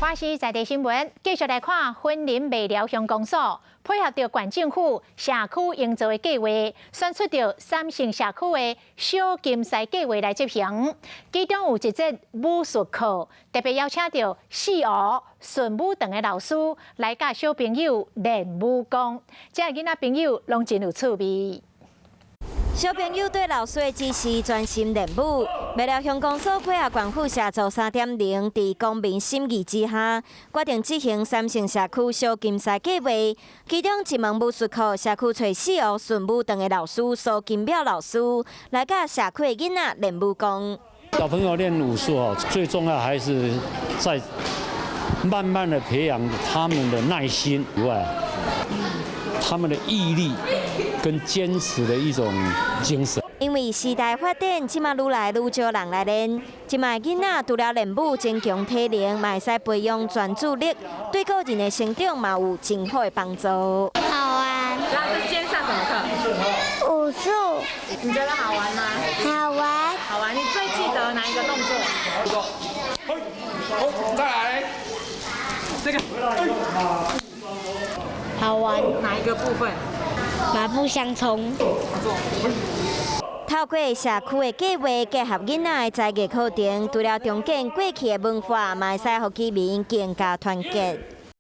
華視在地新聞，繼續來看雲林麥寮鄉公所配合著縣政府社區營造的計劃，選出著三星社區的小金獅計劃來執行。其中有一節武術課，特別邀請著四湖順武堂的老師來教小朋友練武功，這个囡仔朋友攏真有趣味。小朋友對老師的指示專心練武。麥寮鄉公所配合縣府社造3.0，佇公民審議之下，決定執行三星社區小金獅計劃。其中一門武術課，社區揣四湖順武堂的老師蘇金淼老師來教社區的囡仔練武功。小朋友練武術哦，最重要還是在慢慢的培養他們的耐心以外，他們的毅力跟堅持的一種精神。因為時代發展，這馬愈來愈少人來練。這馬囡仔除了練武增強體能，嘛會使培養專注力，對個人的成長嘛有真好的幫助。好玩。那這今天上什麼課？武術。你覺得好玩嗎？好玩。好玩。你最記得哪一個動作？好，再來。這個。好玩。哪一個部分？馬步相衝。透過社區的計劃，結合囡仔的才藝課程，除了重建過去的文化，嘛會使予居民更加團結。